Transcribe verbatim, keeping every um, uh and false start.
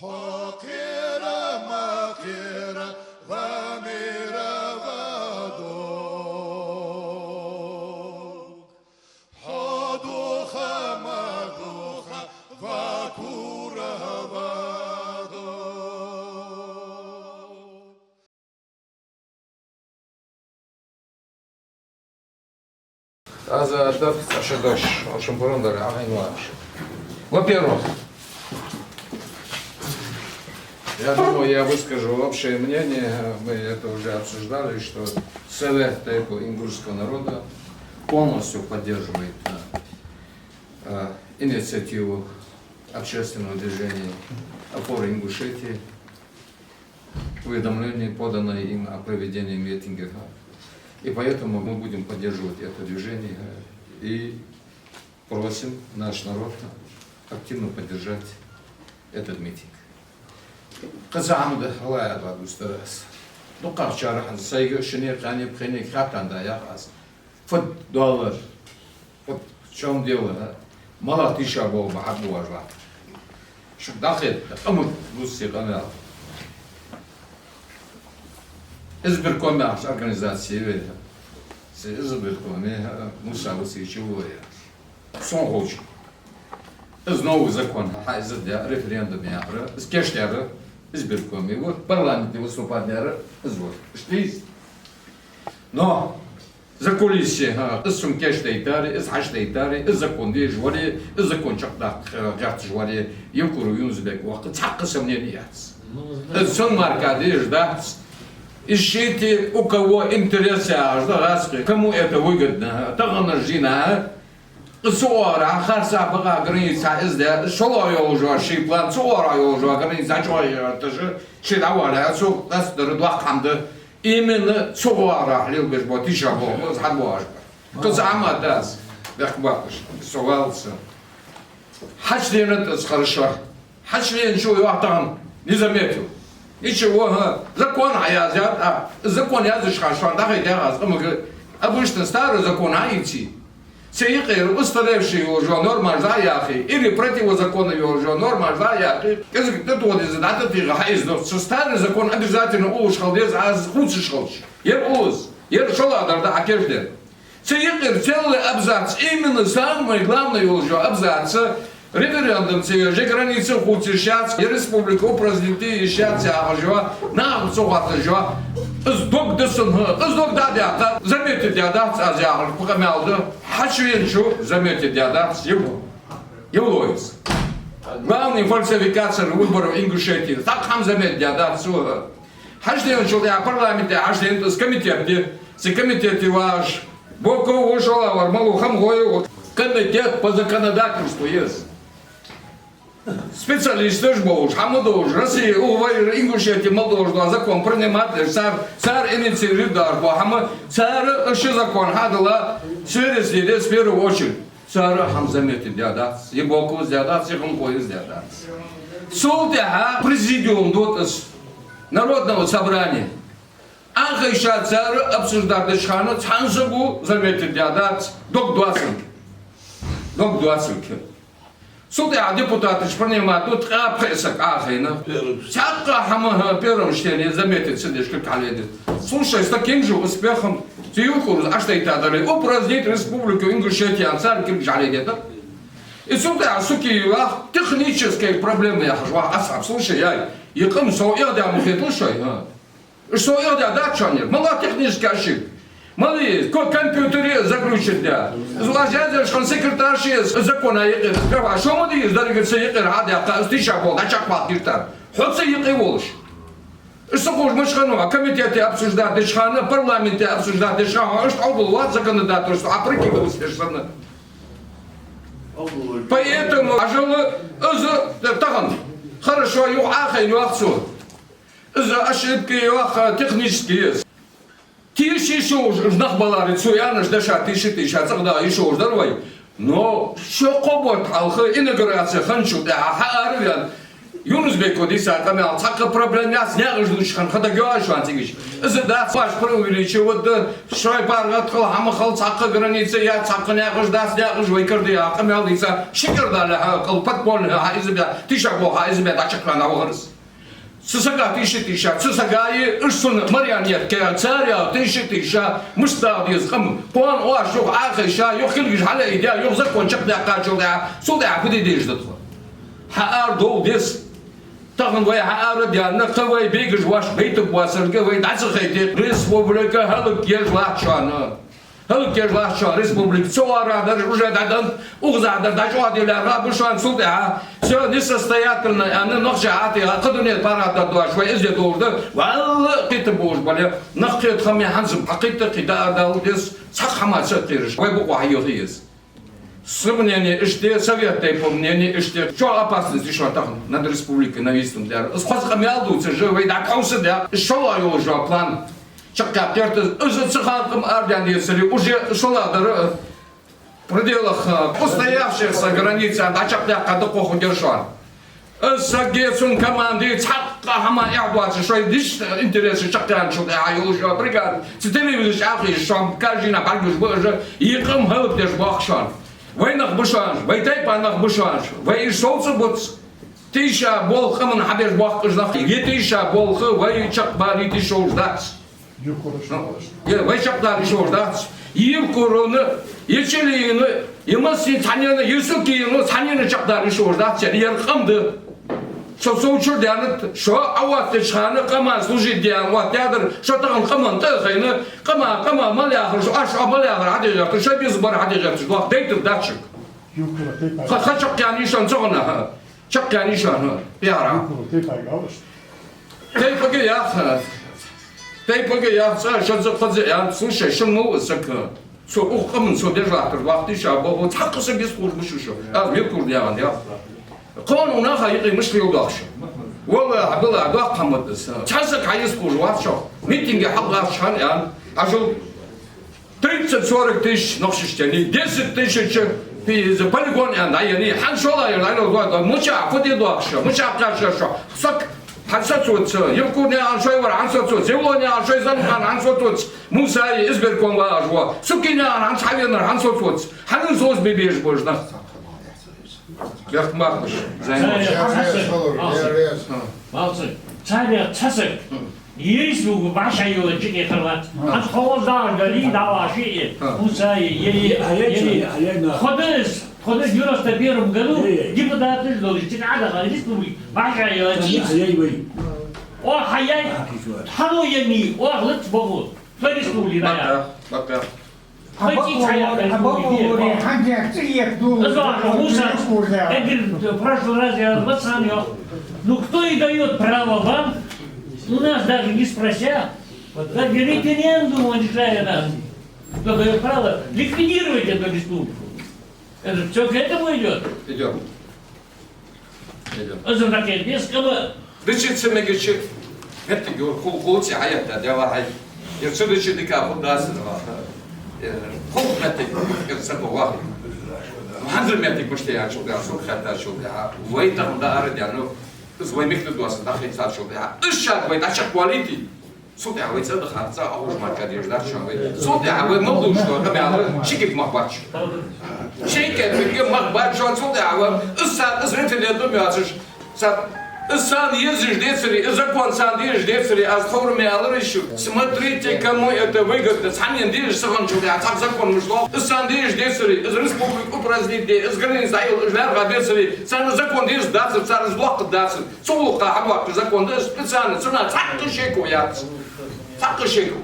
Хьо кхера ма кхера, ва мера ва дог. Хьо духа ма духа, ва кура ва дог. Аз дав цхьа ши дош, в общем, пурам дар, ахӀен ваш. Во-первых, я думаю, я выскажу общее мнение, мы это уже обсуждали, что Совет тейпов ингушского народа полностью поддерживает э, э, инициативу общественного движения «Опора Ингушетии», уведомление, поданное им о проведении митинга. И поэтому мы будем поддерживать это движение, э, и просим наш народ активно поддержать этот митинг. Кхы цхьа хӀама да, Аллахӏ яхад устарас. Дукхагӏчар хьан сайга шинне къане пхене хатан да яхас. Фуд доллар. Вот в чём дело, а? Мала тийша бо бахьат буажла. Шу дахет, амур гусси къамел. Избирком яхаш организация ве. Се избиркоме, а, Муса Васильевич вуя. Сон хоч. Из новый закон, хьа из де референдум яхар, из кеш яра, избиркоме, вот, парламенте выступать яра, из вот. Иштта из. Но закулисье, хӀа, из сум кеш дайтари, из хьаш дайтари, из закон деш вари, из закон чакхдаккха гӀерташ вари, Евкуров Юнус-Бек ваккха, цхьаккха сомнени яц. Из сон марка деш дац. Ищите, у кого интерес яхаш да гӀазкхи, кому это выгодно, таханарча дийнахьа, из цу оагӀорахьа харцахьа бакъахьа граница из де, шоллагӀа йолаш йола ший план, цу оагӀорахьа йолаш йола граница чӀоагӀа яхийташ, ше дӀавале, цу къаьстта дар доккха хӀама да. Именно цу оагӀорахьа лелабеш бола тийша бола, из хьабоагӀаш ба. Кхы цхьа хӀама да аз, бехк баккхаш, со валаца. Хьачденад из хорошо. Хьачденначо йоах тахан, не заметил. Ничего, хӀа, закон хьаязъяьд, а, закон язъеш хана шоана дӀахайтад аз, къамага обычно старый закон хьаийце. Цу юкъера устаревший йолаш йола нормаш дӀа а яхе, или противозаконный йолаш йола нормаш дӀа а яхе, кӀезига тӀатоха деза, дӀатӀатеха хьаийца доц. Цу старый закон обязательно уллаш хила деза, аз хувцаш хилча. Ер уллаш, ер шоллагӀдар да хьакийчдаьр. Цу юкъера целый абзац, именно самый главный йолаш йола абзац, референдум ца еш, граница хувца йиш яц, е республика упразднить е йиш яц яхаш йола, нах цу хатташ йола, из дог да сона, хӀа, из дог дӀадаьккха, заметить даь дац аз яхар, пхи къамаьл да, хьачувеначо заметить даь дац, Евлоев. Главный фальсификатор выборов Ингушетии, цхьаккха хӀама заметить даь дац цо. Хьачденначул тӀехьагӀа парламенте хьачденад из комитет, цу комитете вагӀаш, Боков ва, шоллагӀвар малув, Хамхой ва, комитет по законодательству я из. Специалисташ болаш, хӀама долаш, Россе, укх вай Ингушете мел долаш дола закон принимать деш, цар, цар инициировать деш бола хӀама, цар ши закон хьадала, сфере среды в первую очередь. Цар хӀама заметить даь дац, е Боковс даь дац, е Хамхойс даь дац. Цул тӀехьагӀа президиум дут из Народного собрания. Ӏохайша цар обсуждать деча хана цхьан саго заметить даь дац, дог доацилга. Дог доацилга. Цул тӀехьагӀа депутаташа принимать ду, ткъаь пхи саг Ӏохайна. Цхьаккха хӀама, хӀа, первом чтении заметить ца деш кулг хьаледир. Слушай, с таким же успехом цу Евкуровс Ӏочудайта дале, упразднить Республику Ингушетия аьнна, цар кулгаш хьаледетар. И цул тӀехьагӀа Сукиевах техническая проблема яхаш вах асхьаб, слушай, яй, е къам сов эгӀадаь ма хетал шоай, хӀа? Уж сов эгӀадаь дац шоана ер? Мала техническая ошибка? Мала из? Ко-, компьютере заключить даь. Из ваш язъеш хана секретарше из закона юкъера. Гафа, шо ма дий из деррига цу юкъера хьадаьккха, из тийша бола, дӀачакхбаккха гиртар. Хьо цу юкъе волаш. Уж ца ховш мишта хиннав, комитете обсуждать деча хана, парламенте обсуждать деча хана, хьо иштта Ӏобулвац законодательство, а прикидываться деш санна. Поэтому, ажал, из тахан хорошо, юха Ӏохайна йоах цо. Из ошибка йоах, технически я из. Тийша йиш йолаш уж нах баларе, цу яьннача деша тийша, тийша цӀагӀа дагӀа йиш йолаш дар вай. Но шо кхо бутт хьалха инаугураци хинначул тӀехьагӀа хьаара а ваьнна, Юнус-Бека дийца къамаьл: цхьаккха проблема яц, наькъаш луча хана, хьадагайоагӀий шоана цига? Из дац, вай преувеличивать ду, шоай паргӀата хила, хӀама хила, цхьаккха граница яц, цхьаккха наькъаш дац, наькъаш вай кара да яха къамаьл дийца, ши кара дале хьа, кӀал подпольный хьа из бе, тийша бо хьа из бе, дӀачакхваьнна вахар из. Цу сага тийша, тийша, цу сага и уж цун марионетка, цар ял тийша, тийша, мишта дагӀа деза къам. Кхоана оаш юха Ӏохайша, юха кулгаш хьалаайдя, юха закон чакхдаьккхачул тӀехьа, цул тӀехьа фу де дезаш да тхо? Хьаара довла деза. Тахан вай хьаара даьнна, кхы вай бегаш воаш байтаргбоацалга, вай дӀа ца хайте, республика хӀалакъеш латт шоана. ХӀалакъеш латт шоана республика. Цу оагӀорахьа дараш уже дӀаденна, укхазахьа дар дӀачӀоагӀде лаьрхӀа ба шоана, цул тӀехьа всё несостоятельно аьнна, нах чу хьатӀа, кхы дунен паргӀата доацаш вай из де долаш да, валлахӀи, кхетам болаш бале, нах кхета хӀама хӀанз а хьакхийтта, кхы дӀа а далла деза, цхьаккха хӀама ца кхераш, вай букъо хьайоха еза. Са мнение иштта, Совет тейпов мнение иштта. Чо опасность я шоана тахан над республикой нависнуть даьр? Из хоза къамаьл дувцаш, вай дӀакховсадаь, из шоллагӀа йолаш йола план чакхъяккха гӀерта. Из цу хана къам арадаьнна децаре, уже шоллагӀа дар, э, пределах, э, устоявшихся границ дӀачакхдаьккха дакъа хургьяр шоана. Из саги цун команди цхьаккха хӀама эхь доацаш, шоай личный интересаш чакхъяьнначул тӀехьа йолаш йола бригада, цу телевизоре чӀоагӀа хезаш, шоана каждый дийнахьа бӀаргагуш ба уж, е къам хӀалакдеш боахк шоана. Вай нах ба шоана, вай тайпан нах ба шоана, вай уж совцаргбац. Тийша болх къаман хьабеш боахк уж нах, е тийша болх вай чакхбала йиш йолаш дац. Е вай чакхдала йиш йолаш дац. Евкурона, е Челина, е Массина цхьаннена, е Сукина цхьаннена чакхдала йиш йолаш дац, ер къам да. Со сов чура даьннад, шо Ӏооттача хана къаман служить де аьнна оттадаьдар, шо тахан къаман тӀа а хайна, къаман, къаман мел яхар, шо, оаш, оаш мел яхар хьаде гӀерташ, шоай безам бар хьаде гӀерташ, дох дайтаргдац шуга. Ха, ха чакхъяьннай шоана цу хана, ха. Чакхъяьннай шоана, ха, пиара. Тайпага яха, тайпага яха цӀа, шозза-кхозза ян, слушай, шун мул саг, цо укх къаман цо деш латтар, вахтиша боху, цхьаккха саг йистхулаш ба шо. Аз мел курдягӀан, я. Кхоана наха юкъе мишта леладоах шо? ВаллахӀи, биллахӀи, доккха хӀама да из. Цхьа саг хьайистхулаш вац шо. Митинге хьалгӀач хьан, ян, хьажал. Тридцать-сорок тысяч нохчашта яьннай, десять тысяч пи-, из полигон аьнна дӀаяьннай, хьан шоллагӀа яр дӀаяла доа, мичахьа фу де доахаш, мичахьа кхаьчар шо? Саг хьан соцавац, Евкурнаькъан шоай вар хьан соцавац, Зевлонаькъан шоай зӀамагӀа хьан соцавац, Мусаи избирком вагӀаш ва, Сукинаькъан хьан цхьа венар хьан соцавац, хьанна соцабе безаш ба уж нах? Бехк ма беш, Зайнал. Царех цхьа саг. Хм. Малци. Царех цхьа саг. Хм. Йисвуг башхьайола чикъе харлац. Хм. Аз ховал дагӀа гали, дагӀа шиъ. Хм. Мусаи, ели, ели. Худас, худас девяносто первом году депутаташ долаш, чикъе Ӏадаха республика башхьайола чиц. О, хьаяй. Хьано яни, о, лац боху. Республика. Бакъа, бакъа. Хьабакъо, хьабакъо, хьанчех цӀи ек ду. Из ваха Муса, эггара прошлый раз я вацан йоах. Ну, кто и даёт право вам, у нас даже не спрося, как референдум, он решает нас, кто даёт право ликвидировать эту республику? Это всё к этому идёт? Идёт. Из ракет, из кама. Дичи ца мегачи, моттиг йора, хул, хул цӀи хьаетта, дела хьай. Ер ца дичи дика хул дац, дела. Э, хул моттиг, ер ца бовах. ХӀанзара моттиг мишта яьчул тӀехьа, сур хаттачул тӀехьа, вай тахан дӀаарадаьнна, из вай мехка доацар дӀахийцачул тӀехьа, из шаг вай дӀачакхвалийте. Цул тӀехьа вай цӀа дахар, цӀа ахуш мара дезаш дац шоана вай. Цул тӀехьа вай мел лувш дола къамаьл ши кепиг мах бац. Ши кепиг мах бац шоана, цул тӀехьа вай из цар, из референдум йоацаш, цар, из царна езаш децаре, из закон царна дезаш децаре, аз тховра ма аьлар шуга. Смотрите, кому это выгодно. Цхьаннена дезаш ца хинначул тӀехьа цхьаккха закон мишта доагӀа. Из царна дезаш децаре, из республика упразднить де, из граница дӀаяла, из лаьрхӀа децаре, царна закон дезаш дацар, цар из лоаккхаргдацар. Цу гӀулакха хьадоаккхаш закон да, специально цунах цхьаккха шеко яц. Цхьаккха шеко.